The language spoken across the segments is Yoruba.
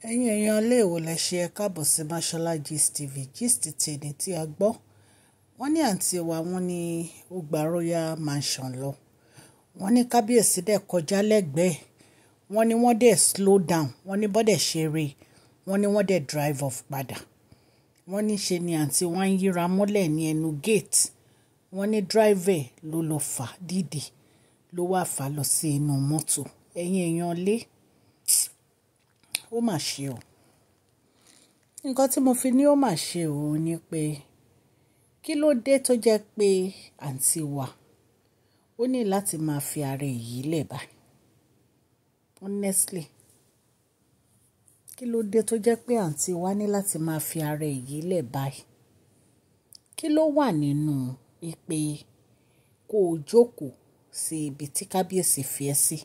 Ẹ̀yin èèyàn ilé ìwò lẹ ṣe, ẹ káàbọ̀ sí Mashola Gist TV. Gist tèmi tí a gbọ́. Wọ́n ní àǹtí wa, wọ́n ní ó gba Royal Mansion lọ. Wọ́n ní kábíyèsí dẹ̀ kọjá lẹ́gbẹ̀ẹ́. Wọ́n ní wọ́n dẹ̀ slow down. Wọ́n ní bọ́dẹ̀ ṣeré. Wọ́n ní wọ́n dẹ̀ drive off padà. Wọ́n ní ṣe ni àǹtí wa ń yíra mọ́lẹ̀ ní ẹnu gate. Wọ́n ní driver ló lọ fà dídì, ló wá fà lọ sí inú mọ́tò. Ẹ̀yin èèyàn lé, ó mà ṣe o. Nǹkan tí mo fi ní ó mà ṣe o ni pé kí ló dé tó jẹ́ pé àǹtí wa ó ní láti máa fi ara èyí lẹ̀ báyìí? Honestly, kí ló dé tó jẹ́ pé àǹtí wa ní láti máa fi ara èyí lẹ̀ báyìí? Kí ló wà nínú ìpè kó o jókòó sí ibi tí kábíyèsí fi ẹ́ sí?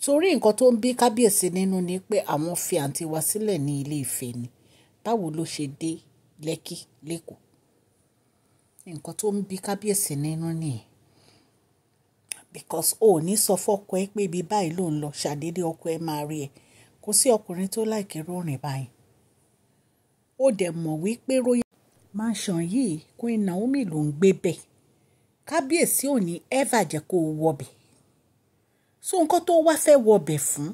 Torí nǹkan tó ń bí kábíyèsí nínú ni pé àwọn fi àǹtí wa sílẹ̀ ní ilé Ifẹ̀ ni. Báwo ló ṣe dé Lẹ́kí lÉkòó? Nǹkan tó ń bí kábíyèsí nínú nìyẹn. Because o ò ní sọ fọ́kọ ẹ pé ibi báyìí ló ń lọ, ṣàdédé ọkọ ẹ máa rí ẹ. Kò sí ọkùnrin tó like irú ìrìn báyìí. Ó dẹ̀ mọ̀ wípé Royal Mansion yìí, Queen Naomi ló ń gbé bẹ̀. Kábíyèsí ò ní ever jẹ́ kó o wọ bẹ̀. So nǹkan tó wá fẹ́ wọ bẹ̀ fún,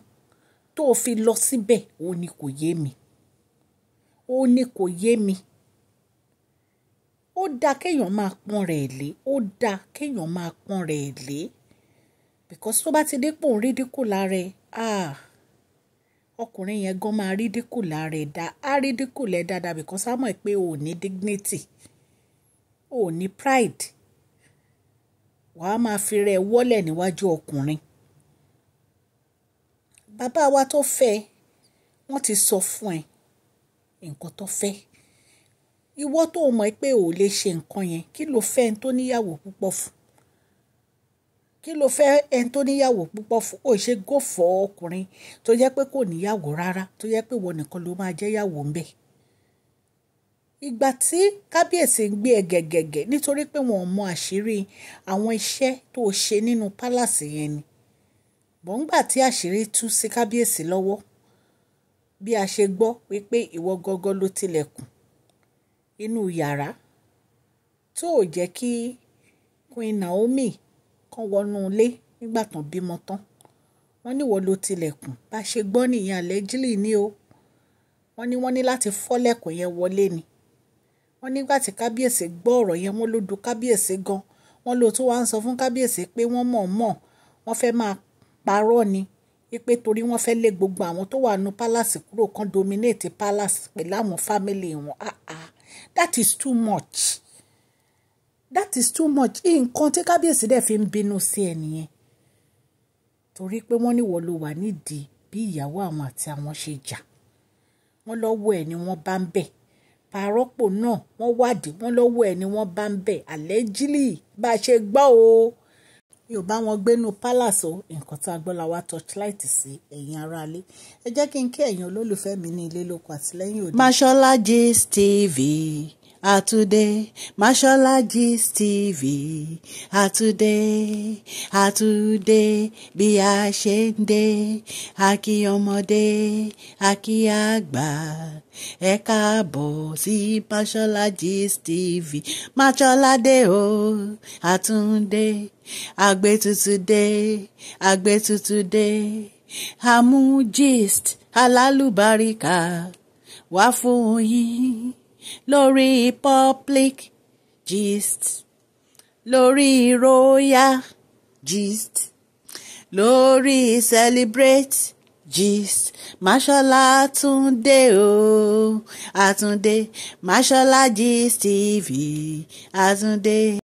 tó fi lọ síbẹ̀, ó ní kò yé mi. Ó ní kò yé mi. Ó dá kéèyàn máa pọ́n rẹ̀ lé. Ó dá kéèyàn máa pọ́n rẹ̀ lé. Because tó bá ti dé pò ń rí dínkù lára ẹ, ah, ọkùnrin yẹn gan máa rí dínkù lára ẹ dá. Á rí dínkù lẹ́ dáadáa because á mọ̀ pé o ò ní dignity, o ò ní pride. Wà á máa fi rẹ̀ wọ́lẹ̀ níwájú ọkùnrin. Bàbá wa tó fẹ́, wọ́n ti sọ fún ẹ nǹkan tó fẹ́. Ìwọ tó mọ̀ pé o ò lè ṣe nǹkan yẹn, kí lo fẹ́ ẹni tó níyàwó púpọ̀ fún? Kí lo fẹ́ ẹni tó níyàwó púpọ̀ fún? Ó ṣe go for ọkùnrin tó jẹ́ pé kò níyàwó rárá, tó jẹ́ pé ìwọ nìkan ló máa jẹ́ ìyàwó ń bẹ. Ìgbà tí kábíyèsí ń gbé ẹ gẹ̀gẹ̀gẹ̀ nítorí pé wọ́n ò mọ àṣírí àwọn iṣẹ́ tó ṣe nínú palace yẹn ni. Bọ̀ ńgbà tí àṣírí tú sí kábíyèsí lọ́wọ́, bí a ṣe gbọ́ wípé ìwọ gangan ló tilẹ̀kùn inú yàrá tó ò jẹ́ kí Queen Naomi kan wọnú ilé nígbà tán bímọ tán. Wọ́n ní ìwọ ló tilẹ̀kùn. Bá ṣe gbọ́ nìyẹn, allegedly ní o. Wọ́n ní wọ́n ní láti fọ́ lẹ̀kùn yẹn wọlé ni. Wọ́n nígbà tí kábíyèsí gbọ́ ọ̀rọ̀ yẹn, wọ́n ló dùn kábíyèsí gan. Wọ́n ló tún wá ń sọ fún kábíyèsí pé wọ́n mọ̀ọ́mọ̀, wọ́n fẹ́ máa parọ́ ni. Wípé torí wọ́n fẹ́ lé gbogbo àwọn tó wà nínú palace kúrò kan dominate palace pẹ̀lú àwọn family wọn. Ah ah, that is too much. That is too much. Nǹkan tí kábíyèsí dẹ̀ fi ń bínú sí ẹ nìyẹn. Torí pé wọ́n ní ìwọ ló wà nídìí bí ìyàwó àwọn àti àwọn ṣe jà. Wọ́n lọ́wọ́ ẹ ni wọ́n bá ń bẹ̀. Pàrọ́pò náà wọ́n wádìí, wọ́n lọ́wọ́ ẹ ni wọ́n bá ń bẹ̀. Allegedly, bá ṣe gbọ́ o. Mi ò bá wọn gbé nínú palace o. Nǹkan tí a gbọ́ la wá torchlight sí, ẹ̀yin ará ilé. Ẹ jẹ́ kí n kí ẹ̀yin olólùfẹ́ mi ní ilé lóko àti lẹ́yìn odi. Mashola Gist TV àtúndé, Mashola Gist TV àtúndé, àtúndé bí a ṣe ń dé, àkí ọmọdé, àkí àgbà, ẹ káàbọ̀ sí Mashola Gist TV. Mashola dé o, àtúndé, àgbétutù dé, àgbétutù dé, àmú gist alálùbáríkà wá fún yín lórí public gist, lórí royal gist, lórí celebrate gist. Mashola Túndé o, àtúndé, Mashola Gist TV àtúndé.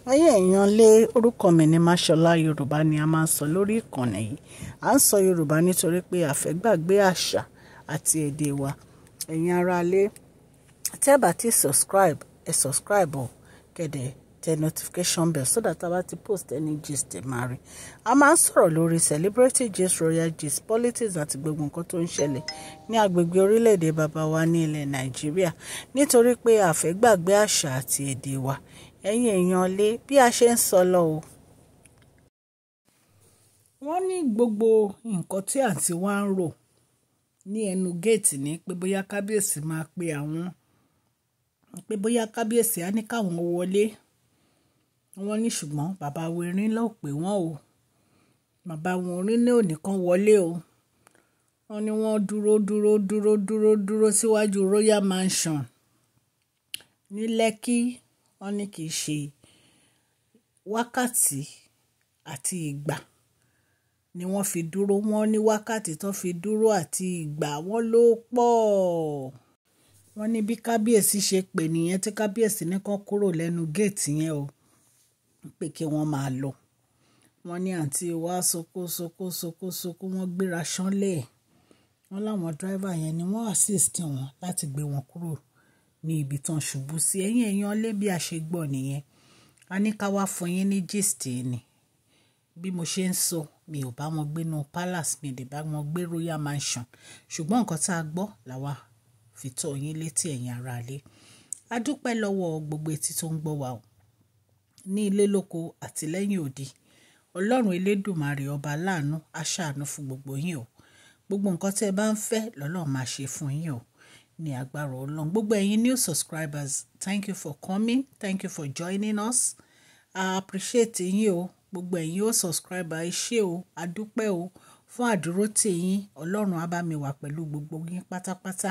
Ẹ̀yin èèyàn lé, orúkọ mi ní Mashola. Yorùbá ni a máa ń sọ lórí ìkànnì yìí. À ń sọ Yorùbá nítorí pé a fẹ́ gbàgbé àṣà àti èdè wa. Ẹ̀yin ará ilé, tẹ́ bá ti subscribe, ẹ subscribe o, kẹ́dẹ̀ tẹ notification bell so that a bá ti post any gist, ẹ máa rí. A máa ń sọ̀rọ̀ lórí celebrity gist, royal gist, politics àti gbogbo nǹkan tó ń ṣẹlẹ̀ ní agbègbè orílẹ̀-èdè bàbá wa ní ilẹ̀ Nàìjíríà nítorí pé a fẹ́ gbàgbé àṣà àti èdè wa. Ẹ̀yin èèyàn lé, bí a ṣe ń sọ lọ o. Wọ́n ní gbogbo nǹkan tí àǹtí wa ń rò ní ẹnu géètì ní pé bóyá kábíyèsí máa pe àwọn, pé bóyá kábíyèsí á ní káwọn wọlé. Wọ́n ní ṣùgbọ́n bàbá Erinlá ò pè wọ́n o. Bàbá Erinlá ò ní kán wọlé o. Wọ́n ní wọ́n dúró, dúró, dúró, dúró, dúró síwájú Royal Mansion ní Lekki. Wọ́n ní kì í ṣe wákàtí àti ìgbà ni wọ́n fi dúró. Wọ́n ní wákàtí tó fi dúró àti ìgbà wọ́n ló pọ̀. Wọ́n ní bí kábíyèsí ṣe pè nìyẹn, tí kábíyèsí ní kán kúrò lẹ́nu géètì yẹn o, pé kí wọ́n máa lọ. Wọ́n ní àǹtí wa sunkún, sunkún, sunkún, sunkún, wọ́n gbéra ṣánlẹ̀. Wọ́n láwọn driver yẹn ni wọ́n assist wọn láti gbé wọn kúrò ní ibi tán ṣubú sí. Ẹ̀yin èèyàn lé, bí a ṣe gbọ́ nìyẹn. A ní ká wá fún yín ní gist ni. Bí mo ṣe ń sọ, mi ò bá wọn gbé nínú palace, mi ò dẹ̀ bá wọn gbé Royal Mansion. Ṣùgbọ́n nǹkan tí a gbọ́ làwa fi tó yín létí, ẹ̀yin ará ilé. A dúpẹ́ lọ́wọ́ gbogbo etí tó ń gbọ́ wa o, ní ilé lóko àti lẹ́yìn odi. Ọlọ́run Elédùmarè, ọba aláàánú, á ṣàánú fún gbogbo yín o. Gbogbo nǹkan tí ẹ bá ń fẹ́ lọ́lọ́run máa ṣe fún yín o, ní agbára Ọlọ́run. Gbogbo ẹ̀yin new subscribers, thank you for coming, thank you for joining us. I appreciate yín o. Gbogbo ẹ̀yin ó subscriber, ẹ ṣé o, a dúpẹ́ o fún àdúrótì yín. Ọlọ́run á bá mi wà pẹ̀lú gbogbo yín pátápátá.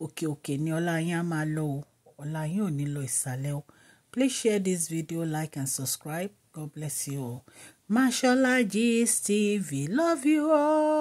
Òkè òkè ni ọlá yín á máa lọ o. Ọlá yín ò ní lọ ìsàlẹ̀ o. Please share this video, like and subscribe. God bless you all. Mashola Gist TV, love you all.